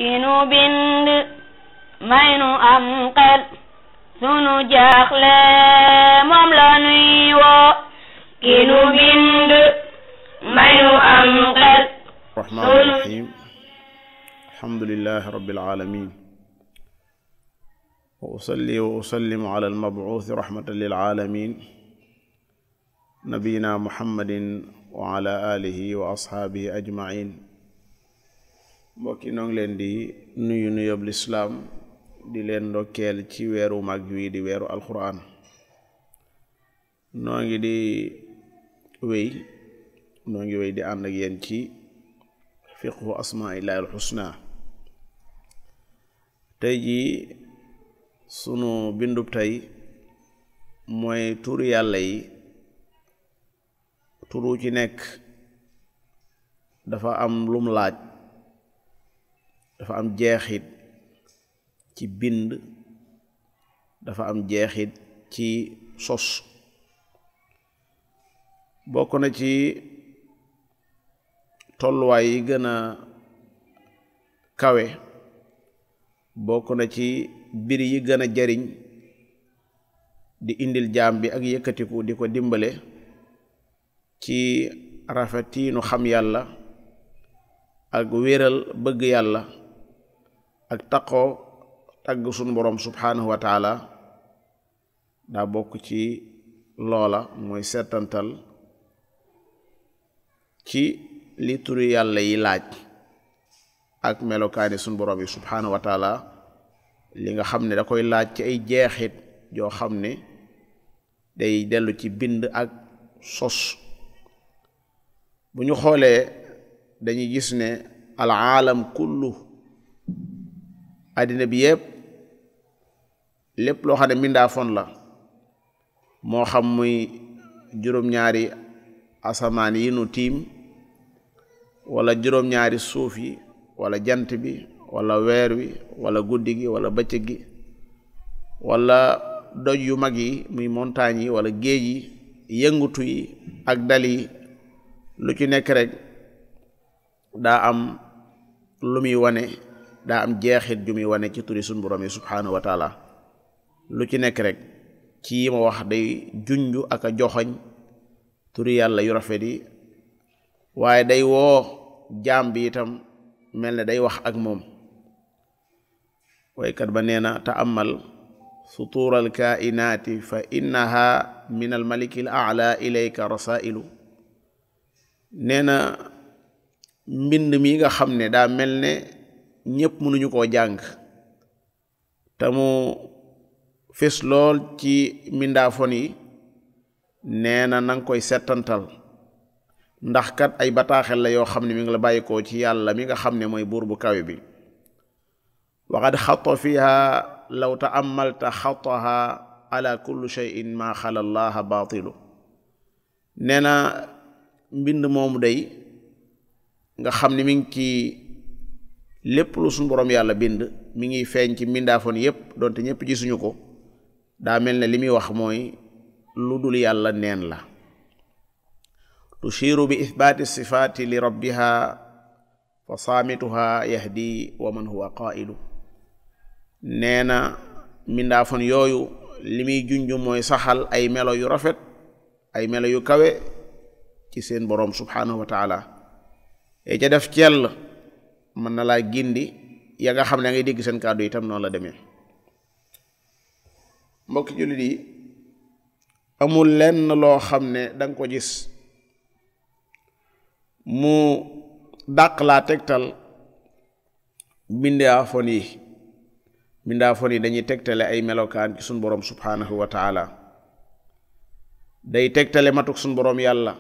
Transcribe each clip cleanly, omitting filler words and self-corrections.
ki nu bind may nu am xel sunu jaaxle moom la nuy woo ki nu bind may nu am xel rahmaan rahim alhamdulillahi rabbil alamin wa usalli wa usallimu ala almabuuthi rahmatan lil alamin nabiyina muhammadin wa ala alihi wa ashaabihi ajmain mbokki noo ngi leen di nuyu nuyób lislaam di leen ndokkeel ci weeru mag wi di weeru alquran noo ngi wéy di ànd ak yéen ci fiqhu asmaillahi alxusna tey ji sunu bindub tey mooy turu yàlla yi turu ci nekk dafa am lum laaj dafa am jeexit ci bind dafa am jeexit ci sos bokk na ci tolluwaay yi gën a kawe bokk na ci mbir yi gën a jariñ di indil jaam bi ak yëkkatiku di ko dimbale ci rafetiinu xam yàlla ak wéral bëgg yàlla ak taqoo tagg sunu boroom subhaanahu wa taala daa bokk ci loola mooy seetantal ci li turu yàlla yi laaj ak melokaani sunu boroom yi subhaanahu wa taala li nga xam ne da koy laaj ci ay jeexit joo xam ne day dellu ci bind ak sos bu ñu xoolee dañuy gis ne al aalam kullu àddina bi yépp lépp loo xam ne mbindaafoon la moo xam muy juróom-ñaari asamaan yi nu tiim wala juróom-ñaari suuf yi wala jant bi wala weer wi wala guddi gi wala bëccëg gi wala doj yu mag yi muy montagne yi wala géej yi yëngutu yi ak dal yi lu ci nekk rek daa am lu muy wane daa am jeexit ju muy wane ci turi sunu borom yi subhaanahu wa taala lu ci nekk rek ci yi ma wax day junju ak a joxoñ turi yàlla yu rafet yi waaye day woo jaam bi itam mel ne day wax ak moom waykat ba nee na ta'ammal sutuural kainaati fa innaha min al malikil a'la ilayka rasailu nee na mbind mi nga xam ne daa mel ne ñépp mënuñu koo jàng te mu fes lool ci mbindaafoon yi nee na nanga koy settantal ndax kat ay bataaxel la yoo xam ne mi ngi la bàyyikoo ci yàlla mi nga xam ne mooy buur bu kawe bi waqad xatta fiha law ta'ammalta xattaha ala kulli shay'in ma xala allaha baatilu nee na mbind moomu day nga xam ne mi ngi ci lépp lu suñu boroom yàlla bind mi ngi feeñ ci mbindaafoon yépp donte ñépp gisuñu ko daa mel ne li muy wax mooy lu dul yàlla neen la tushiru bi ithbaati sifaati li rabbiha fa saamituha yahdi wa man huwa qaa'ilu nee na mbindaafoon yooyu li muy junju mooy saxal ay melo yu rafet ay melo yu kawe ci seen boroom subhaanahu wa taala e ca def cell mën na laa gindi ya nga xam ne ngay dégg seen kàddu itam noonu la demee mbokki jullit yi amul lenn loo xam ne danga ko gis mu dàq laa tegtal mbindaafoon yi dañuy tegtale ay melokaan ci suñ boroom subhaanahu wa taala day tegtale matuk suñ boroom yàlla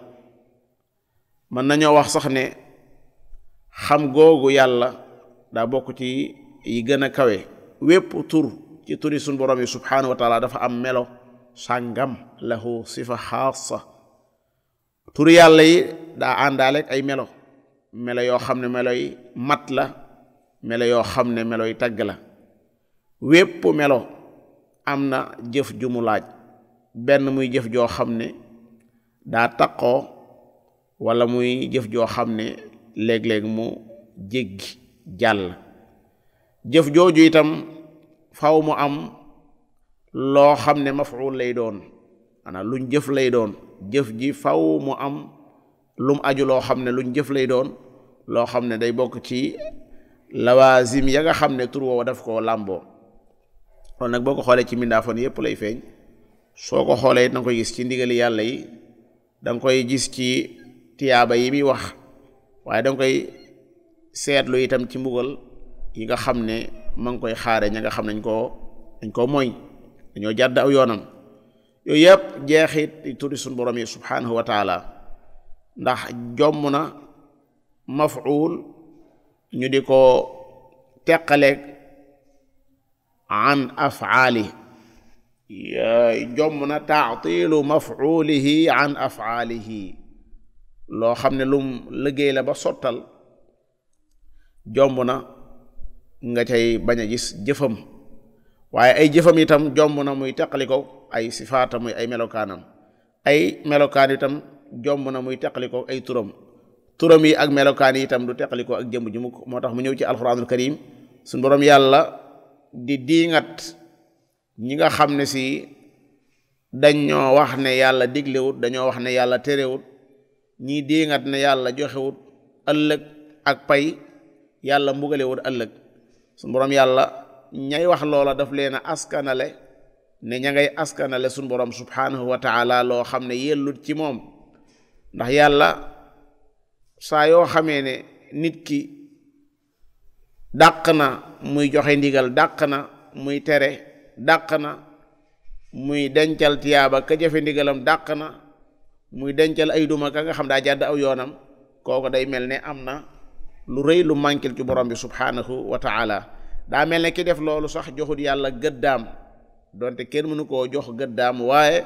mën nañoo wax sax ne xam googu yàlla daa bokk ci yi gën a kawe wépp tur ci turi suñ boroom yi subhaanahu wa taala dafa am melo sàngam lahu sifa xaasa turi yàlla yi daa àndaaleeg ay melo yoo xam ne melo yi mat la melo yoo xam ne melo yi tagg la wépp melo am na jëf ju mu laaj benn muy jëf joo xam ne daa taqoo wala muy jëf joo xam ne léeg-léeg mu jéggi jàll jëf jooju itam faw mu am loo xam ne maf'ul lay doon maanaam luñ jëf lay doon jëf ji faw mu am lum aju loo xam ne luñ jëf lay doon loo xam ne day bokk ci lawazim ya nga xam ne tur woowa daf koo làmboo loolu nag boo ko xoolee ci mbindaafoon yépp lay feeñ soo ko xoolee it danga koy gis ci ndigali yàlla yi danga koy gis ci tiyaaba yi muy wax waaye danga koy seetlu itam ci mbugal yi nga xam ne ma ngi koy xaare ña nga xam ne dañ koo mooy dañoo jàdd aw yoonam yooyu yëpp jeexit turi suñ borom yi subhanahu wa taala ndax jomm na maf'ul ñu di ko teqaleeg an af'aali jomm na taatilu maf'ulihi an af'aalihi loo xam ne lum liggéey la ba sottal jomb na nga cay bañ a gis jëfam waaye ay jëfam itam jomb na muy teqali ko ay sifaata muy ay melokaanam ay melokaan itam jomb na muy teqali ko ay turam yi ak melokaan yi itam du teqali ko ak jëmm ji mukk moo tax mu ñëw ci alquranul karim suñ boroom yàlla di diingat ñi nga xam ne si dañoo wax ne yàlla diglewut dañoo wax ne yàlla terewut ñii diingat ne yàlla joxewut ëllëg ak pay yàlla mbugalewut ëllëg suñ boroom yàlla ñay wax loola daf leen a askanale ne ña ngay askanale suñ boroom subhanahu wa taala loo xam ne yellut ci moom ndax yàlla saa yoo xamee ne nit ki dàq na muy joxe ndigal dàq na muy tere dàq na muy dencal tiyaaba ka jëfe ndigalam dàq na muy dencal ay duma ka nga xam daa jàdd aw yoonam kooku day mel ne am na lu rëy lu mànkil ci borom bi subhanahu wa taala daa mel ne ki def loolu sax joxut yàlla gëddaam donte kenn mënu koo jox gëddaam waaye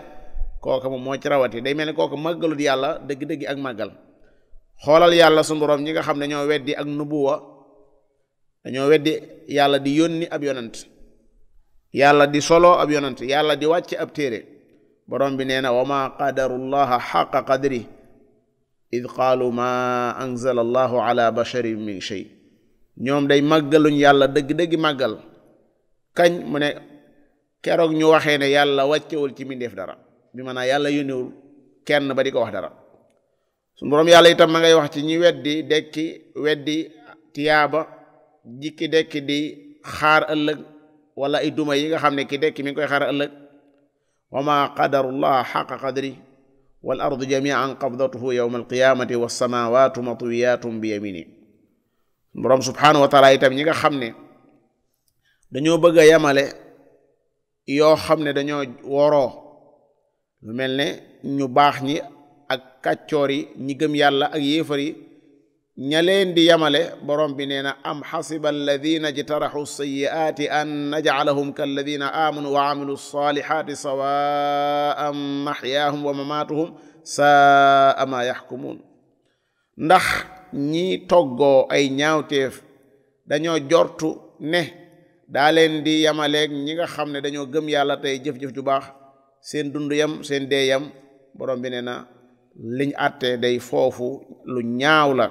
kooka moom moo ci rawati day mel ne kooka màggalut yàlla dëgg-dëgg ak màggal xoolal yàlla su borom ñi nga xam ne ñoo weddi ak nubuwa dañoo weddi yàlla di yónni ab yonant yàlla di solo ab yonant yàlla di wàcc ab téere borom bi nee na wa ma qadarullaha xaqa qadri id qaalu ma anzala allahu ala basharin min shay ñoom day màggaluñ yàlla dëgg-dëgg màggal kañ mu ne keroog ñu waxee ne yàlla wàccewul ci mbindeef dara bi maanaam yàlla yónniwul kenn ba di ko wax dara suñu boroom yàlla itam ma ngay wax ci ñi weddi dekki weddi tiyaaba jikki dekki di xaar ëllëg wala ay duma yi nga xam ne ki dekki mi ngi koy xaar ëllëg wa ma qadarullah xaqa qadri wal ardu jamian qabdatuhu yawma alqiyamati wassamawatu matwiyatum bi yamini boroom subhanahu wa taala itam ñi nga xam ne dañoo bëgg a yamale yoo xam ne dañoo woroo lu mel ne ñu baax ñi ak kàccoor yi ñi gëm yàlla ak yéefar yi ña leen di yamale borom bi nee na am xasiba alladina jtaraxu sayiaati an najcalahum kalladina amanu wa amilu salihati sawaan maxyaahum wa mamaatuhum saa ma yaxkumuun ndax ñi toggoo ay ñaawteef dañoo jortu ne daa leen di yamaleeg ñi nga xam ne dañoo gëm yàlla tey jëf-jëf ju baax seen dund yam seen dee yam borom bi nee na liñ àtte day foofu lu ñaaw la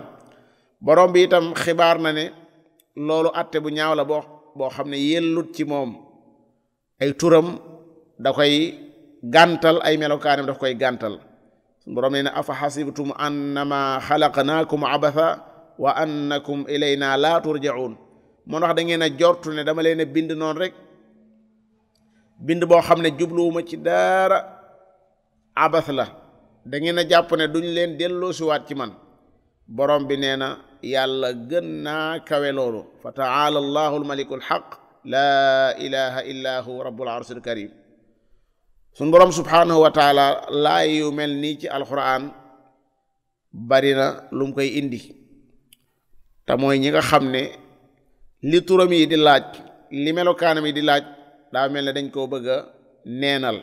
borom bi itam xibaar na ne loolu àtte bu ñaaw la boo xam ne yellut ci moom ay turam da koy gàntal ay melokaanam daf koy gàntal borom nee na afa xasibtum annama xalaqnaakum abatha wa annakum ilayna la turjaun moo tax da ngeen a jortu ne dama leen a bind noonu rek bind boo xam ne jubluwuma ci dara abath la da ngeen a jàpp ne duñ leen delloosiwaat ci man borom bi nee na yàlla gën naa kawe loolu fa taala allahu almaliku alxaq laa ilaha illa hu rabbul arshil karim suñ borom subhanahu wa taala laay yu mel nii ci alquran bari na lu mu koy indi te mooy ñi nga xam ne li turam yi di laaj li melokaanam yi di laaj daa mel ne dañ koo bëgg a neenal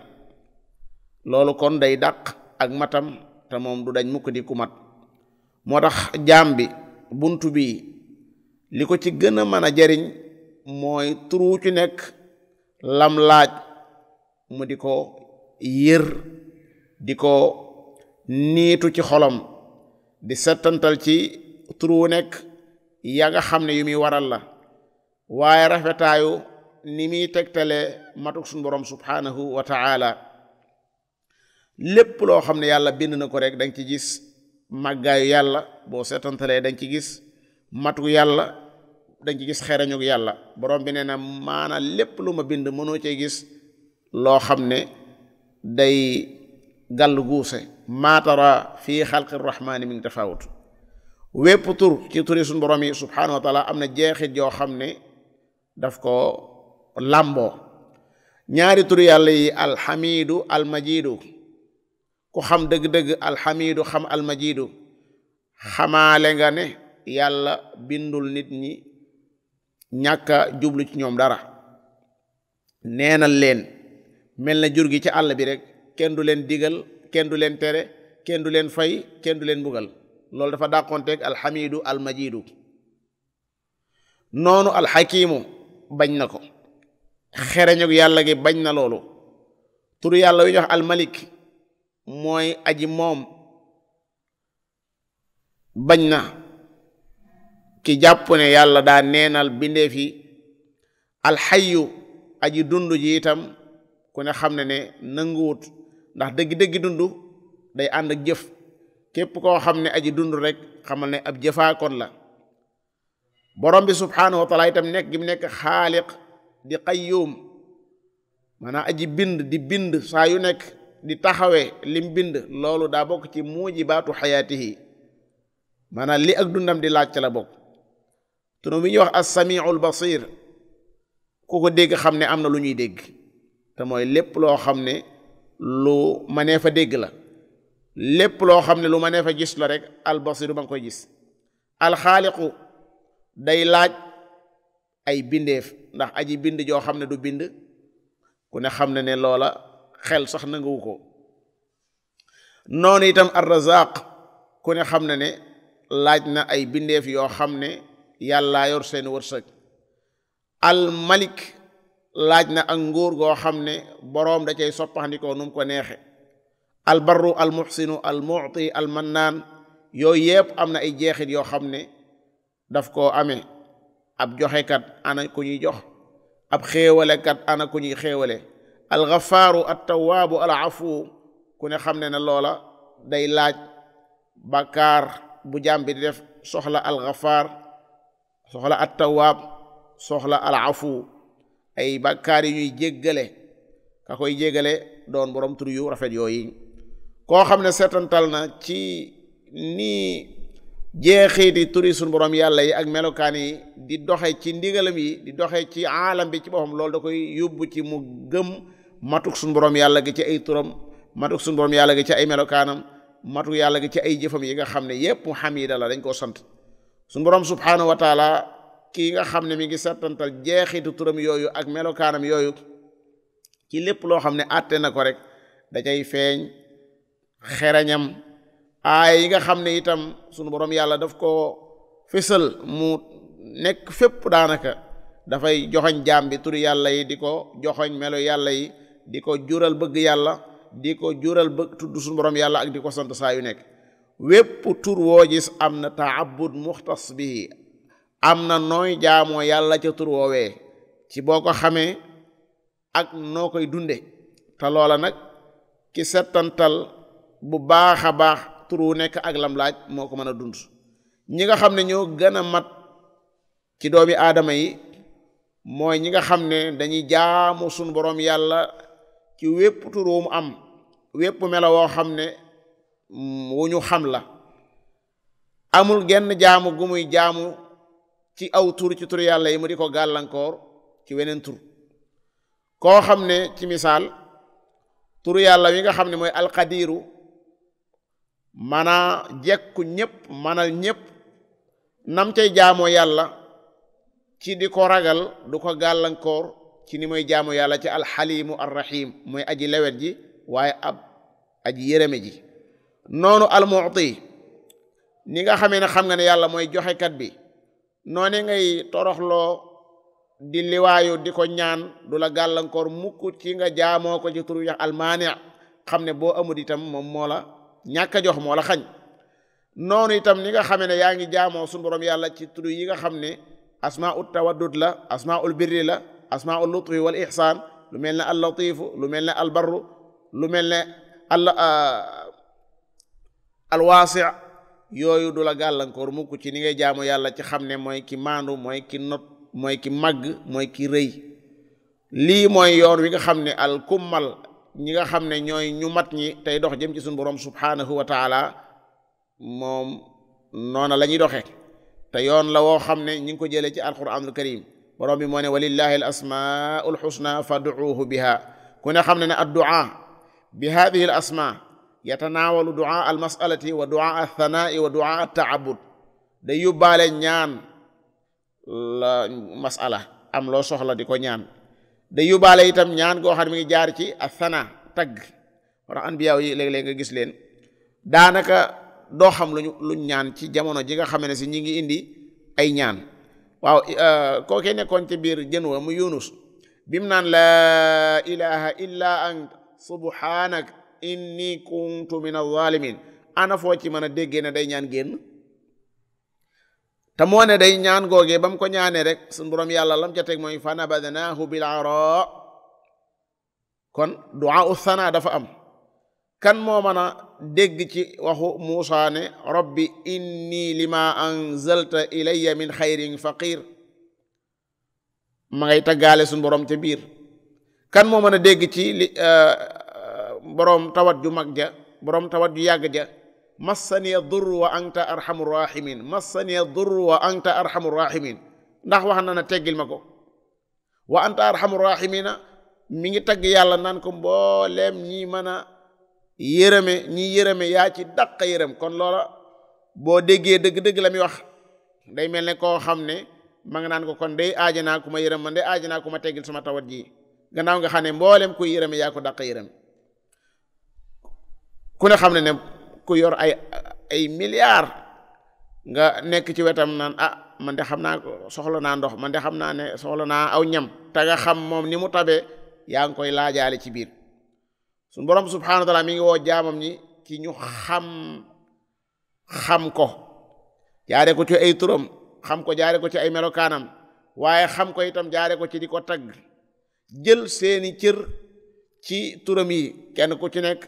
loolu kon day dàq ak matam te moom du dañ mukk di ku mat moo tax jaam bi buntu bi li ko ci gën a mën a jariñ mooy turu ci nekk lam laaj mu di ko yër di ko niitu ci xolam di settantal ci turu nekk ya nga xam ne yu muy waral la waaye rafetaayu ni muy tegtale matuk suñu borom subhanahu wa ta'ala lépp loo xam ne yàlla bind na ko rek danga ci gis màggaayu yàlla boo seetantalee danga ci gis matu yàlla danga ci gis xereñug yàlla borom bi nee na maana lépp lu ma bind mënoo cee gis loo xam ne day gàll guuse maatara fii xalqi rahmaani min tafawut wépp tur ci turi suñu borom yi subhanahu wa taala am na jeexit yoo xam ne daf ko làmboo ñaari turi yàlla yi alxamidu almajidu ku xam dëgg-dëgg alxamidu xam almajidu xamaale nga ne yàlla bindul nit ñi ñàkka jublu ci ñoom dara neenal leen mel na jur gi ci àll bi rek kenn du leen digal kenn du leen tere kenn du leen fay kenn du leen mbugal loolu dafa dàqonteeg alxamidu almajidu noonu alxakimu bañ na ko xereñug yàlla gi bañ na loolu turu yàlla wi ñu wax almalik mooy aji moom bañ na ki jàpp ne yàlla daa neenal bindeef yi alxayu aji dund ji itam ku ne xam ne nanguwut ndax dëgg-dëgg dund day ànd ak jëf képp koo xam ne aji dund rek xamal ne ab jëfaakoon la borom bi subhanahu wa taala itam nekk gi mu nekk xaaliq di qayyum maanaam aji bind di bind saa yu nekk di taxawee lim bind loolu daa bokk ci mujibaatu xayaatihi maanaam li ak dundam di laaj ca la bokk tunu mi ñuy wax as-samiul basir ku ko dégg xam ne am na lu ñuy dégg te mooy lépp loo xam ne lu mënee fa dégg la lépp loo xam ne lu mënee fa gis la rek albasiru ba nga koy gis alxaaliqu day laaj ay bindeef ndax aji bind joo xam ne du bind ku ne xam ne loola xel sax nanguwu ko noonu itam arrazaq ku ne xam ne laaj na ay bindeef yoo xam ne yàlla yor seen wërsëg almalik laaj na ak nguur goo xam ne boroom da cay soppaxndikoo nu mu ko neexe albarru almuxsinu almuti almannaan yooyu yépp am na ay jeexit yoo xam ne daf koo amee ab joxekat ana ku ñuy jox ab xéewalekat ana ku ñuy xéewale alxafaaru attawaabu alafu ku ne xam ne loola day laaj bàkkaar bu jaam bi di def soxla alxafaar soxla attawaab soxla alafu ay bàkkaar yi ñuy jéggale ka koy jéggale doon borom tur yu rafet yooyu koo xam ne seetantal na ci nii jeexiiti turi suñu borom yàlla yi ak melokaan yi di doxe ci ndigalam yi di doxe ci aalam bi ci boppam loolu da koy yóbbu ci mu gëm matuk suñu borom yàlla gi ci ay turam matuk suñu borom yàlla gi ci ay melokaanam matuk yàlla gi ci ay jëfam yi nga xam ne yépp mu xamida la dañ koo sant suñu borom subhanahu wa taala kii nga xam ne mi ngi settantal jeexiitu turam yooyu ak melokaanam yooyu ci lépp loo xam ne àtte na ko rek da cay feeñ xereñam aay yi nga xam ne itam sunu borom yàlla daf ko fésal mu nekk fépp daanaka dafay joxoñ jaam bi turi yàlla yi di ko joxoñ melo yàlla yi di ko jural bëgg yàlla di ko jural bëgg tudd sunu borom yàlla ak di ko sant saa yu nekk wépp tur woo gis am na taabud muxtas bihi am na nooy jaamoo yàlla ca tur woowee ci boo ko xamee ak noo koy dunde te loola nag ki settantal bu baax a baax tur wu nekk ak lam laaj moo ko mën a dund ñi nga xam ne ñoo gën a mat ci doomi aadama yi mooy ñi nga xam ne dañuy jaamu sunu borom yàlla ci wépp tur wu mu am wépp melo woo xam ne wu ñu xam la amul genn jaamu gu muy jaamu ci aw tur ci tur yàlla yi mu di ko gàllankoor ci weneen tur koo xam ne ci misaal tur yàlla wi nga xam ne mooy alqadiru mana jekku ñépp manal ñépp nam cay jaamoo yàlla ci di ko ragal du ko gàllankoor ci ni mooy jaamoo yàlla ci alxalimu arrahim mooy aji lewet ji waaye ab aji yërëme ji noonu almuti ni nga xamee ne xam nga ne yàlla mooy joxekat bi noone ngay toroxloo di liwaayu di ko ñaan du la gàllankoor mukk ci nga jaamoo ko ci turu yax almaani xam ne boo amul itam moom moo la ñàkk a jox moo la xañ noonu itam ni nga xamee ne yaa ngi jaamoo suñu borom yàlla ci turu yi nga xam ne asmaul tawaddud la asmaul birri la asmaul lutfi wal ihsan lu mel ne al latifu lu mel ne al barru lu mel ne al waasi yooyu du la gàllankoor mukk ci ni ngay jaamu yàlla ci xam ne mooy ki maandu mooy ki not mooy ki màgg mooy ki rëy lii mooy yoon wi nga xam ne al kummal ñi nga xam ne ñooy ñu mat ñi tey dox jëm ci suñu borom subhanahu wa taala moom noona la ñuy doxe te yoon la woo xam ne ñi ngi ko jëlee ci alquranul karim borom bi moo ne walillahi al asmaul husna fad'uuhu biha ku ne xam ne ne addu'a bi hadihi al asma yatanaawalu du'a al mas'alati wa du'a al thanaa'i wa du'a al ta'abbud day yóbbaale ñaan la mas'ala am loo soxla di ko ñaan day yóbbaale itam ñaan goo xam ne mi ngi jaar ci al thanaa tagg wala anbiya yi léeg-léeg nga gis leen daanaka doo xam luñ ñaan ci jamono ji nga xam ne si ñi ngi indi ay ñaan waaw kookee nekkoon ci biir jën wa mu Yunus bim naan laa ilaha illa ant subhanak inni kuntu min az-zalimin ana foo ci mën a déggee ne day ñaan génn te moo ne day ñaan googee ba mu ko ñaanee rek suñu borom yàlla lam ca teg mooy fa nabadnaahu bil ara kon du'a u-thana dafa am kan moo mën a dégg ci waxu Muusaa ne rabbi inni lima anzalta ilayya min xayrin faqir ma ngay taggaale suñu borom ca biir kan moo mën a dégg ci li boroom tawat ju mag ja boroom tawat ju yàgg ja massaniya durru wa anta arhamur rahimin massaniya durru wa anta arhamur rahimin ndax wax na teggil ma ko wa anta arhamur rahimina mi ngi tagg yàlla naan ko mbooleem ñi mën a yërëme yaa ci dàq yërëm kon loola boo déggee dëgg-dëgg la muy wax day mel ne koo xam ne ma nga naan ko kon day aaja naa ku ma yërëm man day aaja naa ku ma teggil sama tawat ji gannaaw nga xam ne mboolem kuy yërëme yaa ko dàq yërëm ku ne xam ne ku yor ay milliards nga nekk ci wetam naan man de xam naa ko soxla naa ndox man de xam naa ne soxla naa aw ñam te nga xam moom ni mu tabee yaa ngi koy laajaale ci biir suñu borom subhanahu wa taala mi ngi woo jaamam ñi ci ñu xam ko jaare ko ci ay turam xam ko jaare ko ci ay melokaanam waaye xam ko itam jaare ko ci di ko tagg jël seeni cër ci turam yi kenn ku ci nekk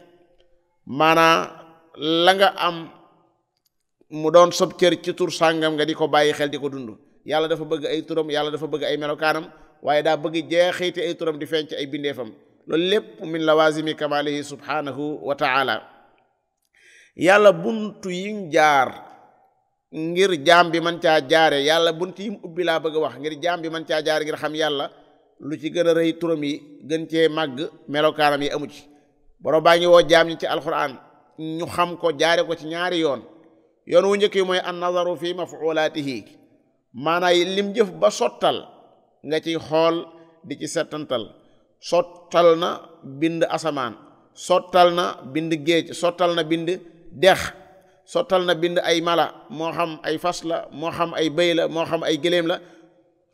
maanaa la nga am mu doon sob cër ci tur sàngam nga di ko bàyyi xel di ko dund yàlla dafa bëgg ay turam yàlla dafa bëgg ay melokaanam waaye daa bëgg jeexiti ay turam di feeñ ci ay bindeefam loolu lépp min lawazimi kamalihi subhanahu wa ta'ala yàlla buntu yi jaar ngir jaam bi man caa jaare yàlla buntu yi mu ubbi laa bëgg a wax ngir jaam bi man caa jaare ngir xam yàlla lu ci gën a rëy turam yi gën cee màgg melokaanam yi amu ci borom baa ngi woo jaam ñi ci alquran ñu xam ko jaare ko ci ñaari yoon wu njëkk yi mooy an nazaru fi maf'ulatihi maanaam lim jëf ba sottal nga ciy xool di ci settantal sottal na bind asamaan sottal na bind géej sottal na bind dex sottal na bind ay mala moo xam ay fas la moo xam ay bëy la moo xam ay gëléem la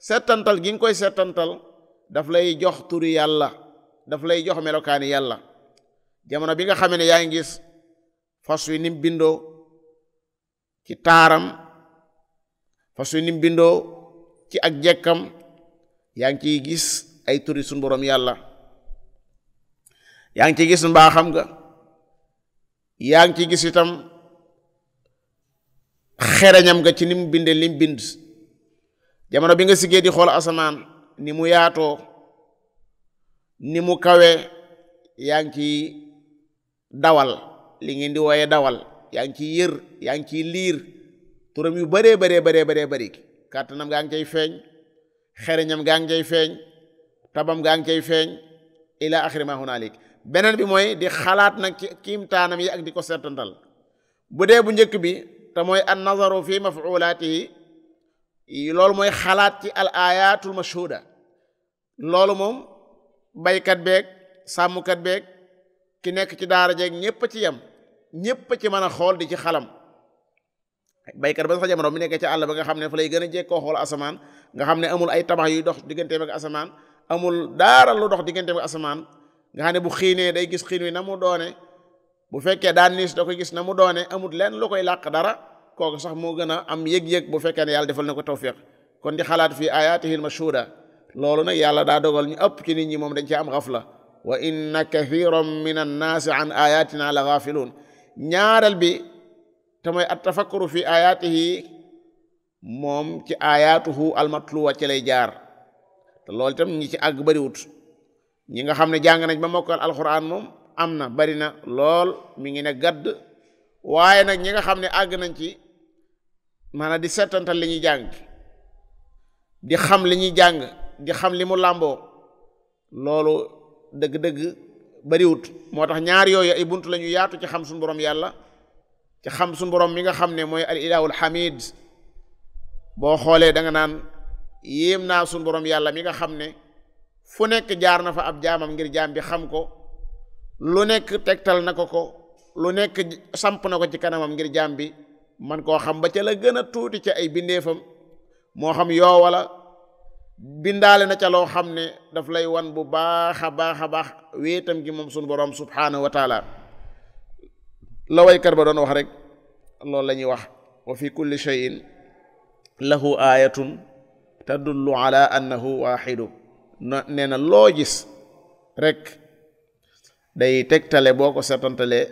settantal gi nga koy settantal daf lay jox turi yàlla daf lay jox melokaani yàlla jamono bi nga xamee ne yaa ngi gis fas wi nim bindoo ci taaram fas wi nim bindoo ci ak jekkam yaa ngi ciy gis ay turi suñu borom yàlla yaa ngi ciy gis mbaaxam nga yaa ngi ciy gis itam xereñam nga ci nim binde lim bind jamono bi nga siggee di xool asamaan ni mu yaatoo ni mu kawe yaa ngi ciy dawal li ngeen di wooye dawal yaa ngi ciy yër yaa ngi ciy liir turam yu baree bari kàttanam gaa ngi cay feeñ xereñam gaa ngi cay feeñ tabam gaa ngi cay feeñ ila axiri ma hunalik beneen bi mooy di xalaat nag ci kiimtaanam yi ak di ko seetantal bu dee bu njëkk bi te mooy an nazaru fi maf'ulatihi loolu mooy xalaat ci al ayatul mashhuda loolu moom baykat beeg sàmmkat beeg ki nekk ci daara jeeg ñépp ci yem ñépp ci mën a xool di ci xalam baykat ba sax jamono mi nekkee ci àll ba nga xam ne fa lay gën a jekkoo xool asamaan nga xam ne amul ay tabax yuy dox digganteem ak asamaan amul daara lu dox digganteem ak asamaan nga xam ne bu xiinee day gis xiin wi na mu doone bu fekkee daan niis da koy gis na mu doone amul lenn lu koy làq dara kooku sax moo gën a am yëg-yëg bu fekkee ne yàlla defal na ko tawfiq kon di xalaat fi ayatihi almashhuda loolu nag yàlla daa dogal ñu ëpp ci nit ñi moom dañ ci am xafla wa inna kathiran min annaasi an ayatina la gaafiluun ñaareel bi te mooy at tafakkuru fi ayatihi moom ci ayatuhu almatluwa ci lay jaar te loolu itam ñi ci àgg bariwut ñi nga xam ne jàng nañ ba mokkal alquran moom am na bari na lool mi ngi ne gadd waaye nag ñi nga xam ne àgg nañ ci maanaam di settantal li ñuy jàng di xam li ñuy jàng di xam li mu làmboo loolu dëgg-dëgg bariwut moo tax ñaar yooyu ay bunt la ñu yaatu ci xam suñu borom yàlla ci xam suñu borom mi nga xam ne mooy al ilahul hamid boo xoolee da nga naan yéem naa suñu borom yàlla mi nga xam ne fu nekk jaar na fa ab jaamam ngir jaam bi xam ko lu nekk tegtal na ko lu nekk samp na ko ci kanamam ngir jaam bi man koo xam ba ca la gën a tuuti ca ay bindeefam moo xam yoo wala bindaale na ca loo xam ne daf lay wan bu baax a baax wéetam gi moom sunu borom subhanahu wa taala la waykat ba doon wax rek loolu la ñuy wax wa fi kulli shay'in lahu ayatun tadullu ala annahu waxidu nee na loo gis rek day tegtale boo ko setantalee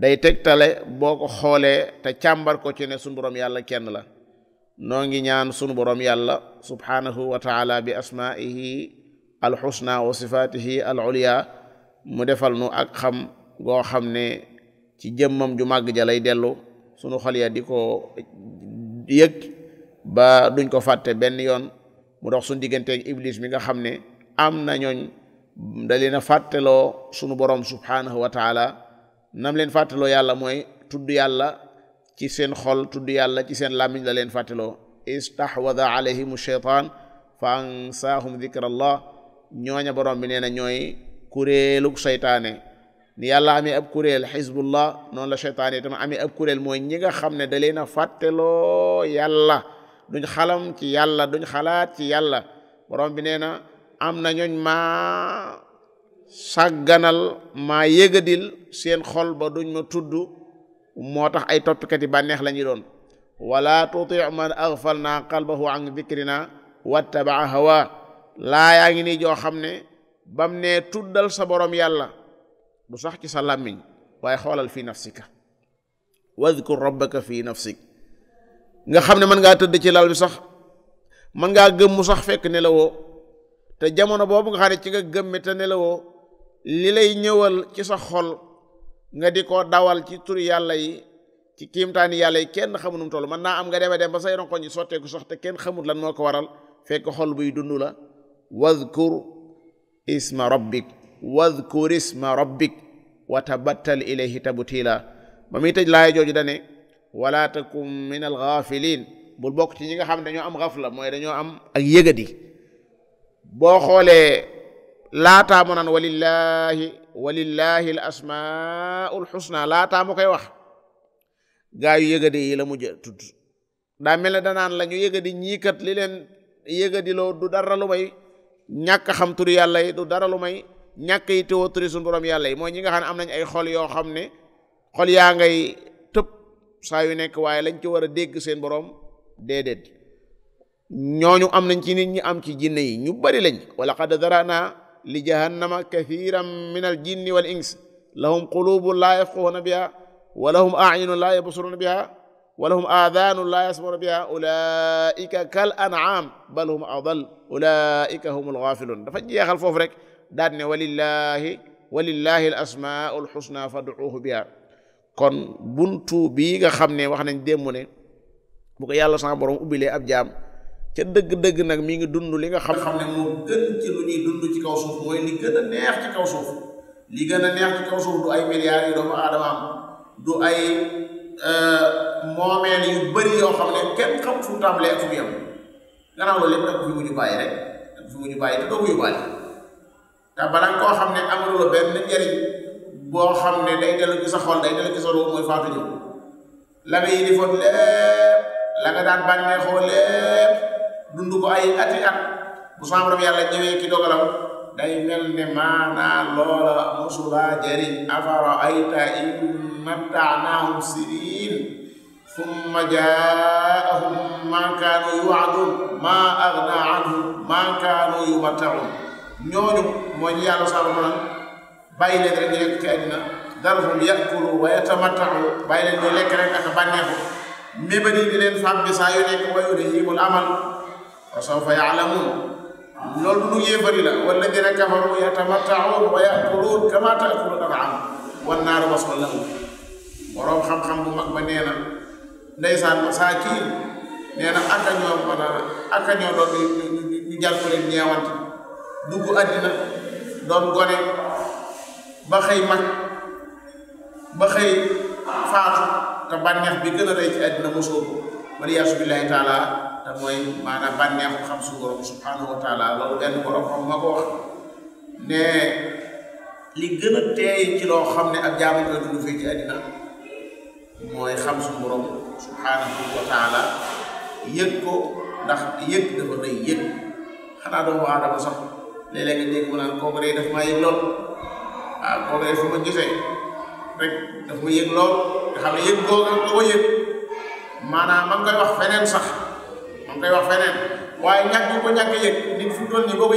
day tegtale boo ko xoolee te càmbar ko ci ne sunu borom yàlla kenn la noo ngi ñaan sunu borom yàlla subhanahu wa taala bi asmaihi alxusna wa sifatihi al ulya mu defal nu ak xam goo xam ne ci jëmmam ju màgg ja lay dellu sunu xol ya di ko yëg ba duñ ko fàtte benn yoon mu dox suñu digganteeg iblis mi nga xam ne am na ñooñ da leen a fàtteloo sunu borom subhanahu wa taala nam leen fàtteloo yàlla mooy tudd yàlla ci seen xol tudd yàlla ci seen làmmiñ la leen fàtteloo istahwada alayhim shaytaan fa ansaahum dhikrallah ñooña borom bi nee na ñooy kuréelug seytaane ni yàlla amee ab kuréel xizbullah noonu la seytaane itam amee ab kuréel mooy ñi nga xam ne da leen a fàtteloo yàlla duñ xalam ci yàlla duñ xalaat ci yàlla borom bi nee na am na ñooñ maa sàgganal maa yëgadil seen xol ba duñ ma tudd moo tax ay toppikat yi bànneex la ñuy doon wala tuti man aghfalna qalbahu an dhikrina wattabaa hawa laa yaa ngi nii joo xam ne bam ne tuddal sa borom yàlla du sax ci sa làmmiñ waaye xoolal fi nafsika wadhkur rabbaka fi nafsik nga xam ne mën ngaa tëdd ci lal bi sax mën ngaa gëmmu sax fekk nelawoo te jamono boobu nga xam ne ci nga gëmme te nelawoo li lay ñëwal ci sa xol nga di ko dawal ci turi yàlla yi ci kiimtaani yàlla yi kenn xamul nu mu toll mën naa am nga dem ba say ronkoñ yi sotteeku sax te kenn xamul lan moo ko waral fekk xol buy dund la wadhkur isma rabbik wa tabattal ilayhi tabtila ba muy tëj laaya jooju dane wala takum min al ghafilin bul bokk ci ñi nga xam ne dañoo am xafla mooy dañoo am ak yëgadi boo xoolee laataa mu naan walillahi al asmaul husna laataa mu koy wax gaa yu yëgadi yi la mujj tudd daa mel ne danaan la ñu yëgadi ñii kat li leen yëgadi loo du dara lu may ñàkk xam turi yàlla yi du dara lu may ñàkk yi teewoo turi suñu borom yàlla yi mooy ñi nga xam ne am nañ ay xol yoo xam ne xol yaa ngay tëb saa yu nekk waaye lañ ci war a dégg seen borom déedéet ñooñu am nañ ci nit ñi am ci jinne yi ñu bari lañ wa laqad darana li jahannama kathiran min al jinni wal ins lahum qulubun la yafqahuna biha wa lahum a'yunun la yabsuruna biha wa lahum adhanun la yasma'una biha ulaika kal an'am bal hum adall ulaika humul ghafilun dafa jeexal foofu rek daal ne walillahi al asmaul husna fad'uuhu biha kon buntu bii nga xam ne wax nañ démb ne bu ko yàlla sama borom ubbilee ab jaam ca dëgg-dëgg nag mi ngi dund li nga xam ne moo gën ci lu ñuy dund ci kaw suuf mooy li gën a neex ci kaw suuf li gën a neex ci kaw suuf du ay milliards yu doomu aadama am du ay moomeel yu bëri yoo xam ne kenn xam fu mu tàmbalee ak fu mu yem gannaaw loolu lépp da ko fi mujj bàyyi rek da ko fi mujj bàyyi te doo ko yóbbaale te balaa koo xam ne amul la benn njëriñ boo xam ne day dellu ci sa xol day dellu ci sa ruux mooy faatu ñëw la nga yi di foot lépp la nga daan bànneexoo lépp dund ko ay ati at bu sama borom yàlla ñëwee ki dogalam day mel ne maanaa loola mosulaa jëriñ afara ayta in mattaanaahum siniin summa jaahum ma kaanu yuadun ma agna anhum ma kaanu yumattaun ñooñu mooy ñu yàlla sàmm nag bàyyi leen rek ñu nekk ci àddina darhum yakulu wa yatamattau bàyyi leen ñu lekk rek ak bànneexu mébadi di leen fam bi saa yu nekk wa yurihimul amal wa sawfa yaalamuun loolu du yéefari la walladina kafaru yatamattauun wa yakuluun kama taakulu al-an'aam wan naaru maswan lahum boroom xam-xam bu mag ba nee na ndeysaan masaakiin nee na aka ñoo doon ñu jàll ko leen ñeewante dugg àddina doon gone ba xëy mag ba xëy faatu te bànneex bi gën a rëy ci àddina mosoo ko waliyaasu billaahi taala te mooy maanaam bànneexu xam su borom subhaanahu wa taala loolu benn borom xam ma ko wax ne li gën a teey ci loo xam ne ak jaamu koy dund fii ci àddina mooy xam su borom subhaanahu wa taala yëg ko ndax yëg dafa rëy yëg xanaa doomu aadama sax léeg-léeg nga dégg mu naan kooku day daf maa yëg lool waaw kooku day fu ma gisee rek daf ma yëg lool nga xam ne yëg googu nga ko yëg maanaam man koy wax feneen sax man koy wax feneen waaye ñàkk ko ñàkk yëg nit fu toll nii boo ko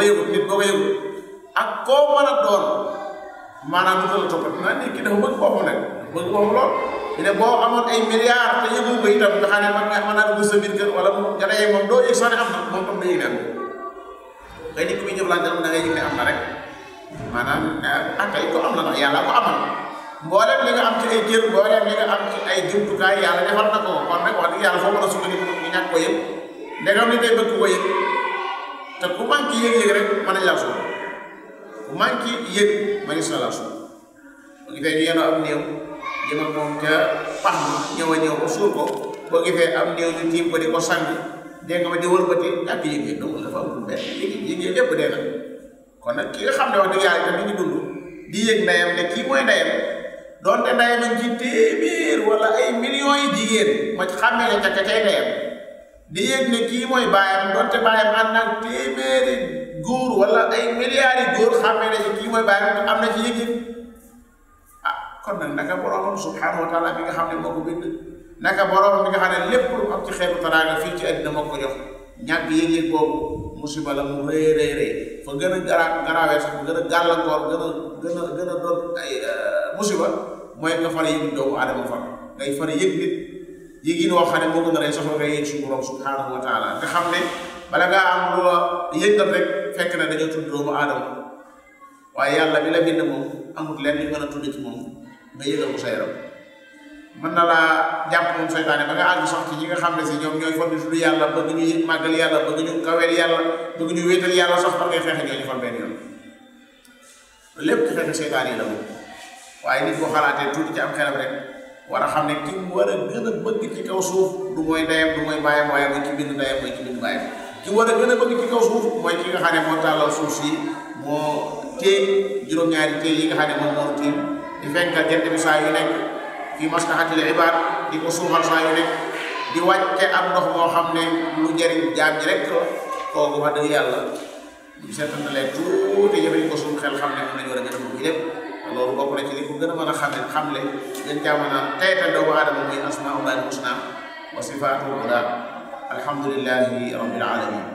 yëgul nit boo ko yëgul ak koo mën a doon maanaam du la toppatoo naa nit ki dafa bëgg boppam nag bëgg boppam lool ñu ne boo amoon ay milliards te yëgul ko itam nga xam ne man mën naa dugg sa biir kër wala mu nga dayee moom doo yëg sax ne am na moom tam da yëg ne kay nit ki muy jëflante da ngay yëg ne am na rek maanaam akay ko am na ndax yàlla ko amal mboolem li nga am ci ay jër mboolem li nga am ci ay jumtukaay yàlla defal na ko kon rek wax dëgg yàlla foo mën a sukkandiku ñu ñàkk ko yëg ndegam ni day bëgg ko yëg te ku manqué yëg-yëg rek mën nañ laa suul ku manqué yëg mën na laa suul boo gisee ñu yéen a am néew jëm ak moom ca pax ma ñëw a ñëw ba suul ko boo gisee am néew ñu tiim ko di ko sang dégg nga ma di wëlbati ñàkk yëg-yëg donc dafa am benn yëg-yëg lépp dee na kon nag ki nga xam ne wax dëgg yàlla itam mi ngi dund di yëg ndeyam ne kii mooy ndeyam doonte ndeyam a ngi ci téeméer wala ay millions yi jigéen ma xàmmee ne ca kay ndeyam di yëg ne kii mooy baayam doonte baayam ànd nag téeméeri góor wala ay milliards yi góor xàmmee ne ci kii mooy baayam am na ci yëg-yëg ah kon nag naka boromam subhanahu wa taala bi nga xam ne moo ko bind naka boromam bi nga xam ne lépp lu am ci xeetu taraanga fii ci àddina moo ko jox ñàkk yëg-yëg boobu musiba la mu rëy fa gën a garaawee sax gën a gàllankoor gën a doon ay musiba mooy nga far yëg doomu aadama far ngay far yëg nit yëgin woo xam ne moo gën a rëy sax nga yëg suñu borom subhanahu wa taala nga xam ne bala ngaa am lu la yëngal rek fekk na dañoo tudd doomu aadama waaye yàlla bi la bind moom amut leen li mën a tudd ci moom nga yëgal ko sa yaram mën na laa jàpp moom seytaane ba nga àgg sax ci ñi nga xam ne si ñoom ñooy far di tudd yàlla bëgg ñu yëg màggal yàlla bëgg ñu kaweel yàlla bëgg ñu wéetal yàlla sax ba ngay xeexe ñooñu far benn yoon lépp ci xeexe seytaane yi la moom waaye nit boo xalaatee tuuti ci am xelam rek war a xam ne ki mu war a gën a bëgg ci kaw suuf du mooy ndeyam du mooy baayam waaye mooy ci bind ndeyam mooy ci bind baayam ki war a gën a bëgg ci kaw suuf mooy ki nga xam ne moo tàllal suuf si moo téye juróom-ñaari téye yi nga xam ne moom moo tiim di fenkal jant bi saa yu nekk fii maslahatil ibaad di ko suuxal saa yu nekk di wàcce am ndox moo xam ne lu jëriñ jaam ñi rek kooku wax dëgg yàlla ñu seetantalee tuuti jëfee ko suñu xel xam ne mën nañu war a gën a bëgg lépp loolu bokk na ci li ko gën a mën a xamle gën caa mën a teytal doomu aadama muy asmaullahil husna wa sifaatuhu ula alhamdulillahi rabbil alamin